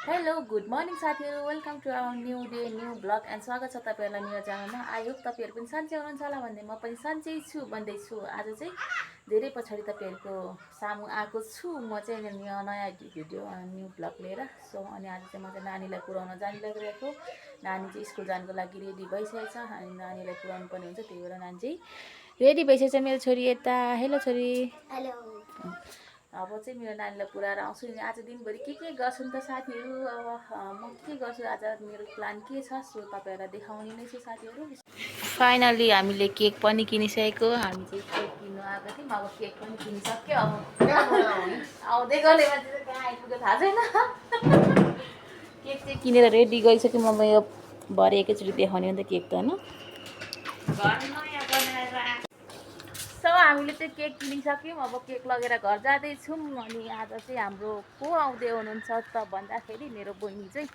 Hello good morning साथीहरू welcome to our new day new vlog and स्वागत छ तपाईँहरूलाई मेरो च्यानलमा। आई होप तपाईँहरू पनि सन्चै हुनुहुन्छ होला भन्ने म पनि सन्चै छु भन्दैछु। आज चाहिँ धेरै पछाडि तपाईँहरूको सामु आएको छु म चाहिँ नयाँ भिडियो न्यू ब्लग लिएर। सो अनि आज चाहिँ म चाहिँ नानीलाई पुऱ्याउन जानु लागिरहेको। नानी चाहिँ स्कुल जानको लागि रेडी भइसकेको छ अनि नानीलाई पुऱ्याउनु पर्ने हुन्छ, त्यही भएर नानी चाहिँ रेडी भइसकेको छ। मेरो छोरी यता। हेलो छोरी। हेलो। अब चाहिँ मेरो नानीलाई पुऱ्याएर आउँछु नि। आज दिनभरि के गर्छु नि त साथीहरू। अब म के गर्छु आज, मेरो प्लान के छ सो तपाईँहरूलाई देखाउने नै छु साथीहरू। फाइनली हामीले केक पनि किनिसकेको। हामी चाहिँ केक किन्नु आएको थियौँ, अब केक पनि किनिसक्यो। अब आउँदै गर्ने मान्छे चाहिँ कहाँ आइपुग्यो थाहा छैन। केक चाहिँ किनेर रेडी गरिसक्यो। म यो भरे एकैचोटि देखाउने हो नि त केक त होइन। सो हामीले चाहिँ केक किनिसक्यौँ। अब केक लगेर घर जाँदैछौँ। अनि आज चाहिँ हाम्रो को आउँदै हुनुहुन्छ त भन्दाखेरि मेरो बहिनी चाहिँ,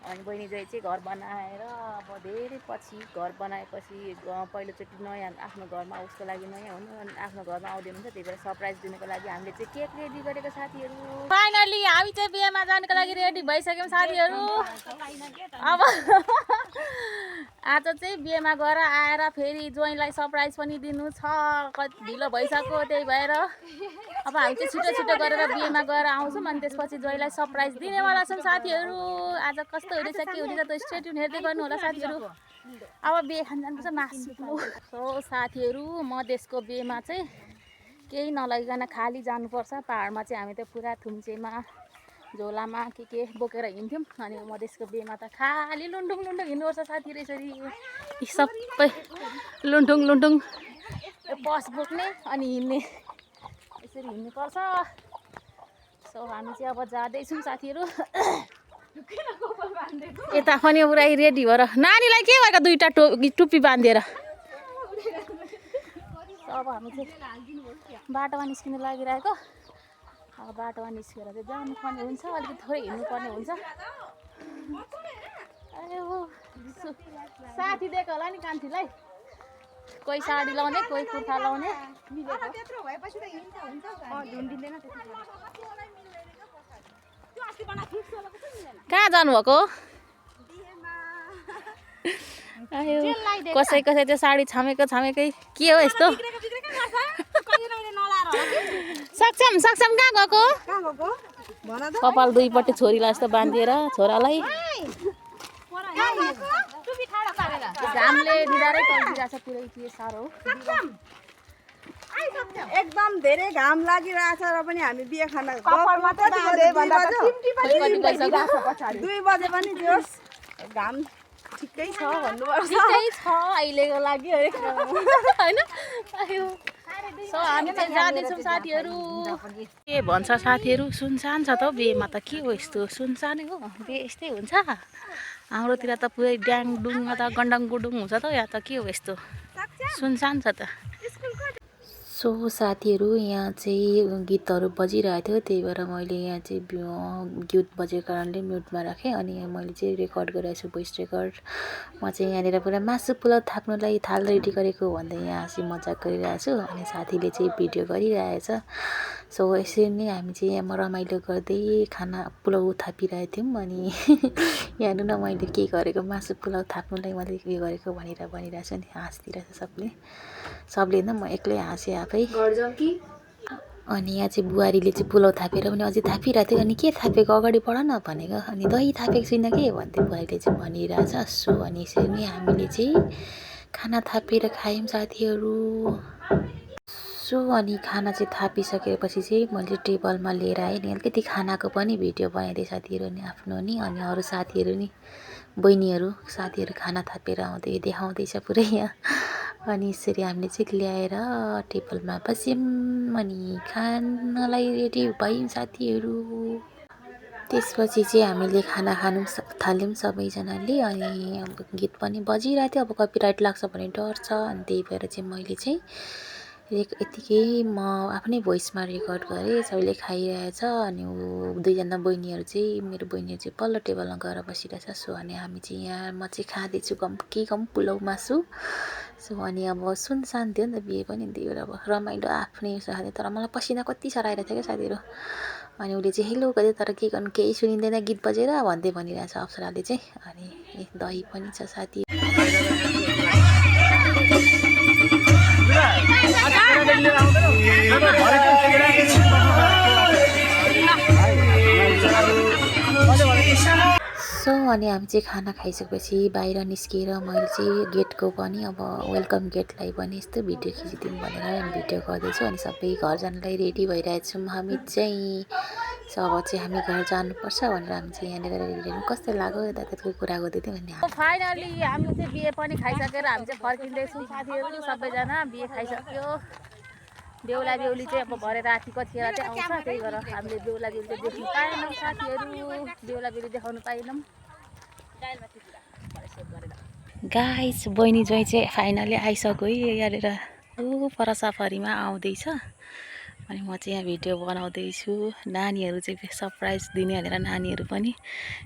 अनि बहिनी चाहिँ घर बनाएर अब धेरै पछि घर बनाएपछि पहिलोचोटि नयाँ आफ्नो घरमा उसको लागि नयाँ हुनु अनि आफ्नो घरमा आउँदै हुनुहुन्छ, त्यही भएर सरप्राइज दिनुको लागि हामीले चाहिँ केक रेडी गरेको साथीहरू। फाइनली हामी चाहिँ बिहेमा जानुको लागि रेडी भइसक्यौँ साथीहरू। अब आज चाहिँ बिहेमा गएर आएर फेरि ज्वाइँलाई सरप्राइज पनि दिनु छ। कति ढिलो भइसक्यो, त्यही भएर अब हामी चाहिँ छिटो छिटो गरेर बिहेमा गएर आउँछौँ अनि त्यसपछि ज्वाइँलाई सरप्राइज दिनेवाला छौँ साथीहरू। आज कस्तो हुँदैछ के हुँदैछ त स्टे ट्युन हेर्दै गर्नु होला साथीहरू। अब बिहे खान जानुपर्छ मासु पुरो। सो साथीहरू मधेसको बिहेमा चाहिँ केही नलगिकन खाली जानुपर्छ। पाहाडमा चाहिँ हामी त पुरा थुम्चेमा झोलामा के बोकेर हिँड्थ्यौँ, अनि मधेसको बिहेमा त खाली लुन्डुङ लुन्डुङ हिँड्नुपर्छ साथीहरू। यसरी सबै लुन्डुङ लुन्डुङ पस बोक्ने अनि हिँड्ने, यसरी हिँड्नुपर्छ। सो हामी चाहिँ अब जाँदैछौँ साथीहरू। यता पनि पुरा रेडी भएर नानीलाई के भएको दुईवटा टुप्पी बाँधिदिएर। अब हामी चाहिँ बाटोमा निस्किनु लागिरहेको। अब बाटोमा निस्केर चाहिँ जानुपर्ने हुन्छ, अलिकति थोरै हिँड्नुपर्ने हुन्छ। साथी दिएको होला नि कान्छीलाई, कोही साडी लाउने कोही कुर्ता लाउने। कहाँ जानुभएको? कसै कसै चाहिँ साडी छामेकै के हो यस्तो? सक्षम सक्षम कहाँ गएको? कपाल दुईपट्टि छोरीलाई यस्तो बाँधिएर छोरालाई घामले निधारै टल्किरहेछ पुरै। के साह्रो एकदम धेरै घाम लागिरहेछ र पनि हामी बिहे खान 2 बजे पनि जोस् घाम ठिकै छ भन्नुपर्छ। ठिकै छ अहिलेको लागि होइन। सो हामी चाहिँ जाँदैछौँ साथीहरू। के भन्छ साथीहरू, सुनसान छ त हौ बिहेमा त। के हो यस्तो सुनसानै हो बिहे? यस्तै हुन्छ हाम्रोतिर त पुरै ड्याङडुङ त गन्डङ गुडुङ हुन्छ त। यहाँ त के हो यस्तो सुनसान छ त। सो साथीहरू यहाँ चाहिँ गीतहरू बजिरहेको थियो, त्यही भएर मैले यहाँ चाहिँ गीत बजेको कारणले म्युटमा राखेँ। अनि मैले चाहिँ रेकर्ड गरिरहेको छु, भोइस रेकर्ड। म चाहिँ यहाँनिर पुरा मासु पुलाउ थाप्नुलाई थाल रेडी गरेको भन्दै यहाँ हाँसी मजाक गरिरहेको छु, अनि साथीले चाहिँ भिडियो गरिरहेछ। सो यसरी नै हामी चाहिँ यहाँ रमाइलो गर्दै खाना पुलाउ थापिरहेको थियौँ। अनि यहाँ न मैले के गरेको मासु पुलाउ थाप्नुलाई मैले के गरेको भनिरहेको छु नि, हाँसिदिरहेछ सबले न, म एक्लै हाँसेँ आफै। अनि यहाँ चाहिँ बुहारीले चाहिँ पुलाउ थापेर पनि अझै थापिरहेको थियो। अनि के थापेको अगाडि बढ न भनेको, अनि दही थापेको छुइनँ के भन्थ्यो बुहारीले चाहिँ भनिरहेछ। सो अनि यसरी नै हामीले चाहिँ खाना थापेर खायौँ साथीहरू। सो अनि खाना चाहिँ थापिसकेपछि चाहिँ मैले टेबलमा लिएर आएँ नि। अलिकति खानाको पनि भिडियो बनाइदिएँ साथीहरू नि आफ्नो नि, अनि अरू साथीहरू नि बहिनीहरू साथीहरू खाना थापेर आउँदै देखाउँदैछ पुरै यहाँ। अनि यसरी हामीले चाहिँ ल्याएर टेबलमा बस्यौँ अनि खानालाई रेडी भयौँ साथीहरू। त्यसपछि चाहिँ हामीले खाना खानु थाल्यौँ सबैजनाले। अनि अब गीत पनि बजिरहेको थियो, अब कपिराइट लाग्छ भन्ने डर छ, अनि त्यही भएर चाहिँ मैले चाहिँ यतिकै म आफ्नै भोइसमा रेकर्ड गरेँ। सबैले खाइरहेछ अनि दुईजना बहिनीहरू चाहिँ, मेरो बहिनीहरू चाहिँ पल्लो टेबलमा गएर बसिरहेछ। सो अनि हामी चाहिँ यहाँ म चाहिँ खाँदैछु गम पुलाउ मासु। सो अनि अब सुनसान थियो नि त बिहे पनि, त्यही भएर अब रमाइलो आफ्नै उयो खाँदै। तर मलाई पसिना कति साह्रो आइरहेको थियो क्या साथीहरू। अनि उसले चाहिँ हेलो गर्दै तर के गर्नु केही सुनिँदैन गीत बजेर भन्दै भनिरहेछ अप्सराले चाहिँ। अनि दही पनि छ साथी। सो अनि हामी चाहिँ खाना खाइसकेपछि बाहिर निस्किएर मैले चाहिँ गेटको पनि अब वेलकम गेटलाई पनि यस्तो भिडियो खिचिदिउँ भनेर भिडियो गर्दैछु। अनि सबै घर जानलाई रेडी भइरहेछौँ हामी चाहिँ। सो अब चाहिँ हामी घर जानुपर्छ भनेर हामी चाहिँ यहाँनिर रेडी कस्तो लाग्यो यतातिरको कुरा गर्दै थियौँ भने फाइनली हामी चाहिँ बिहे पनि खाइसकेर हामी चाहिँ फर्किँदैछौँ साथीहरू सबैजना बिहे खाइसक्यो। बेहुला बेहुली चाहिँ अब भरे राति कतिखेर चाहिँ आउँछ त्यही भएर हामीले बेहुला बेहुली चाहिँ देख्नु पाएनौँ साथीहरू। बेहुला बेहुली देखाउनु पाएनौँ। गाइस बहिनी ज्वाइँ चाहिँ फाइनली आइसक्यो है यहाँनिर ऊ पर सफारीमा आउँदैछ। अनि म चाहिँ यहाँ भिडियो बनाउँदैछु। नानीहरू चाहिँ सरप्राइज दिने भनेर नानीहरू पनि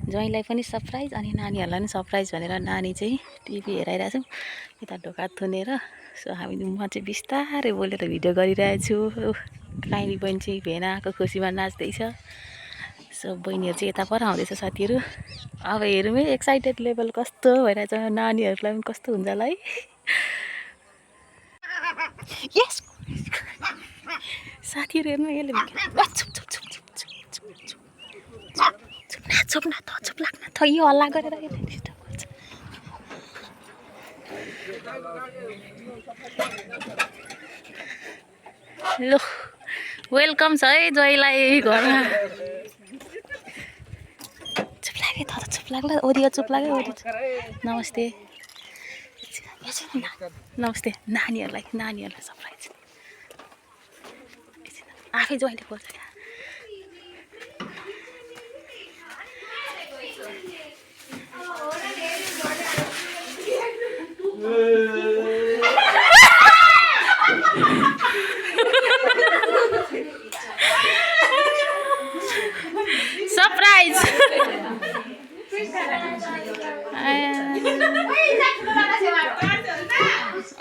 ज्वाइँलाई पनि सरप्राइज अनि नानीहरूलाई पनि सरप्राइज भनेर नानी चाहिँ टिभी हेराइरहेछौँ यता ढोका थुनेर। सो म चाहिँ बिस्तारै बोलेर भिडियो गरिरहेछु। काइली बहिनी चाहिँ भेनाको खुसीमा नाच्दैछ। सो बहिनीहरू चाहिँ यता पर आउँदैछ साथीहरू। अब हेरौँ है एक्साइटेड लेभल कस्तो भइरहेछ नानीहरूलाई पनि कस्तो हुन्छ होला है। यस साथीहरू हेर्नु यसले चुप न लाग्न त यो हल्ला गरेर ल वेलकम छ है ज्वाइँलाई घरमा। चुप लाग्यो त चुप लाग्ला ओरियो चुप लाग्यो ओरियो। नमस्ते नमस्ते नानीहरूलाई सरप्राइज आफै ज्वाइँले बोल्छ। सरप्राइज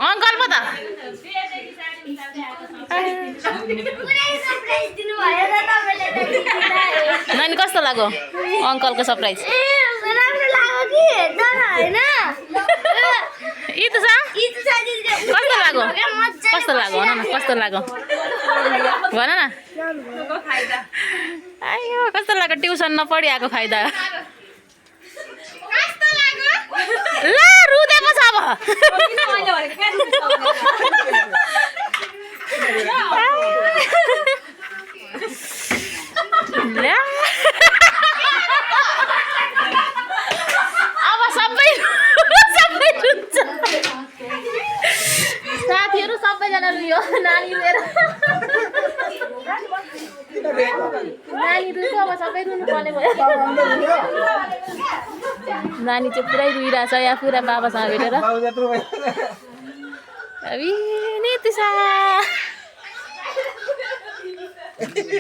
अङ्कल पो त नानी कस्तो लाग्यो अङ्कलको सरप्राइज? कस्तो लाग्यो भन न कस्तो लाग्यो भन न। आयो कस्तो लाग्यो ट्युसन नपढी आएको फाइदा। ल रुँदै पो छ अब। अब सबै रुन्छ साथीहरू सबैजना रुयो नानी लिएर। नानी रुन्छ अब सबै रुनु पर्ने भयो। नानी चाहिँ पुरै रुइरहेछ यहाँ पुरा बाबासँग भेटेर।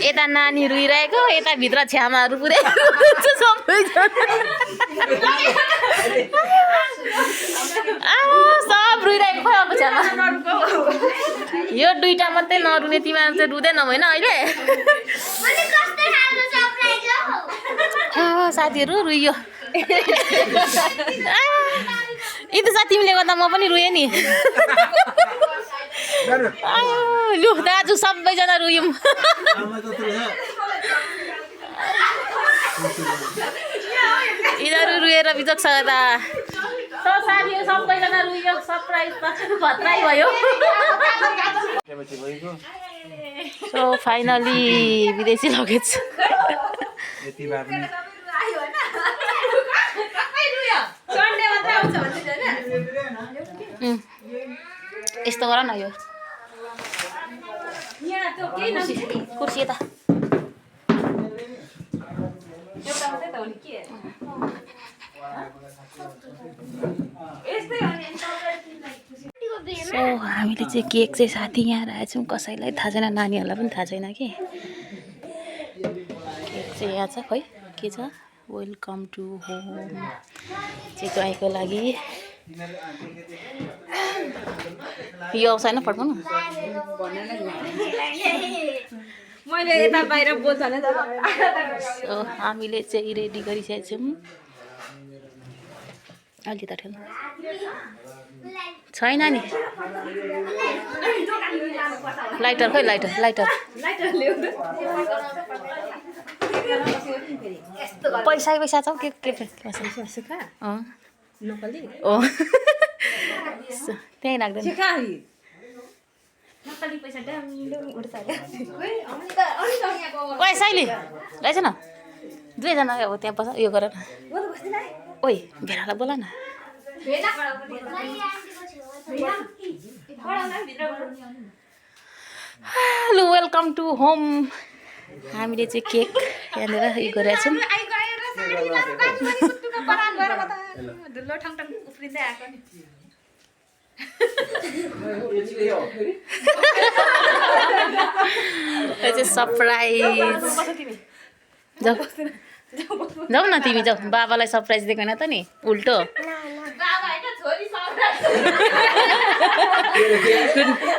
यता नानी रुइरहेको यता भित्र छ्यामाहरू पुरै सबैजना सब रुइरहेको खोइ अब छ्यामा। यो दुईटा मात्रै नरुने तिमीहरू चाहिँ रुँदैन होइन अहिले। साथीहरू रुइयो इन्तजार तिमीले गर्दा म पनि रुएँ नि। लु दाजु सबैजना रुयौँ। यिनीहरू रुएर बिजोक्छ त साथीहरू सबैजना रुयो। सरप्राइज त खतरै भयो। सो फाइनली विदेशी लगेज यस्तो गर न यो कुर्सी यता सो हामीले चाहिँ केक चाहिँ साथी यहाँ राखेछौँ कसैलाई थाहा छैन नानीहरूलाई पनि थाहा छैन कि केक चाहिँ यहाँ छ खोइ के छ वेलकम टु होम चाहिँ ज्वाइँको लागि यो आउँछ होइन पठाउनु मैले यता बाहिर बोल्छ भने सो हामीले चाहिँ रेडी गरिसकेको छौँ अलि त ठेल छैन नि लाइटर खै लाइटर पैसा छ के त्यहीँ राख्दैन ओइ साइली रहेछ न दुईजना अब त्यहाँ बस यो गरेर ओइ भेडालाई बोला न हेलो वेलकम टु होम हामीले चाहिँ केक यहाँनिर उयो गरेका छौँ सरप्राइज जाऊ न तिमी जाऊ बाबालाई सरप्राइज दिएको न त नि उल्टो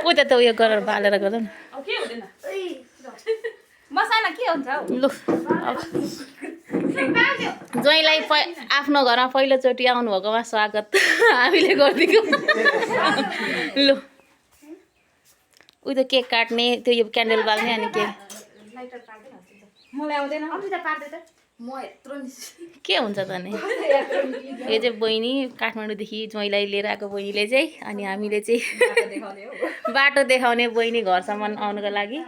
उता त उयो गरेर बालेर गर्दा न मसाला के हुन्छ लु ज्वाइँलाई आफ्नो घरमा पहिलोचोटि आउनुभएकोमा स्वागत हामीले गरिदिएको लु उयो त केक काट्ने त्यो यो क्यान्डल बाल्ने अनि के मलाई आउँदैन के हुन्छ त नि यो चाहिँ बहिनी काठमाडौँदेखि ज्वाइँलाई लिएर आएको बहिनीले चाहिँ अनि हामीले चाहिँ बाटो देखाउने बहिनी घरसम्म आउनुको लागि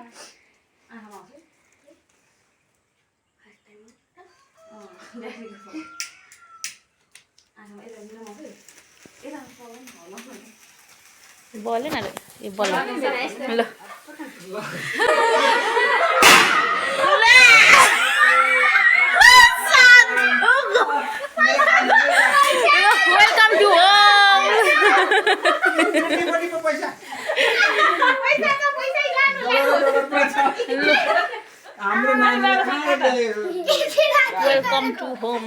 बोले न यो बोल ल welcome to home welcome to home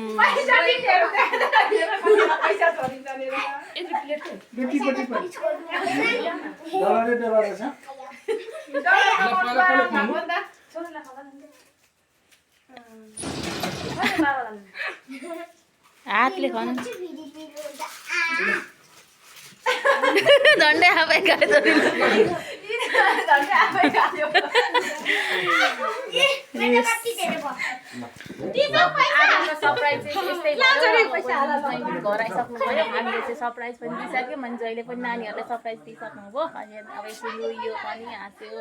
हातले खानु झन्डै आफै खायो घर आइसक्नु भयो हामीले चाहिँ सरप्राइज पनि दिइसक्यो अनि जहिले पनि नानीहरूलाई सरप्राइज दिइसक्नु भयो अनि अब यसो रोइयो पनि हाँस्यो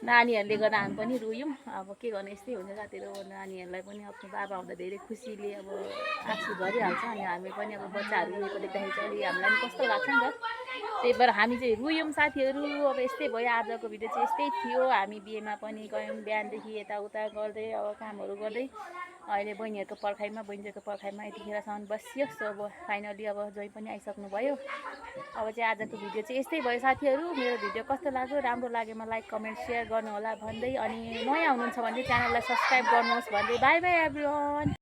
नानीहरूले गर्दा हामी पनि रोयौँ अब के गर्नु यस्तै हुन्छ साथीहरू नानीहरूलाई पनि आफ्नो बाबा आउँदा धेरै खुसीले अब आँसु झरिहाल्छ अनि हामी पनि अब बच्चाहरू रोएको देख्दाखेरि चाहिँ अलि हामीलाई पनि कस्तो लाग्छ नि त त्यही भएर हामी चाहिँ रोयौँ साथीहरू अब यस्तै भयो आजको भिडियो चाहिँ यस्तै थियो हामी बिहेमा पनि गयौँ बिहानदेखि यताउता गर्दै अब कामहरू गर्दै अहिले बहिनीहरूको पर्खाइमा बहिनीहरूको पर्खाइमा यतिखेरसम्म बसियो सो अब फाइनली अब जोइ पनि आइसक्नु भयो अब चाहिँ आजको भिडियो चाहिँ यस्तै भयो साथीहरू मेरो भिडियो कस्तो लाग्यो राम्रो लागेमा लाइक कमेन्ट सेयर गर्नु होला भन्दै अनि नयाँ हुनुहुन्छ भने च्यानललाई सब्सक्राइब गर्नुहोस् भन्दै बाई बाई एभ्रीवन।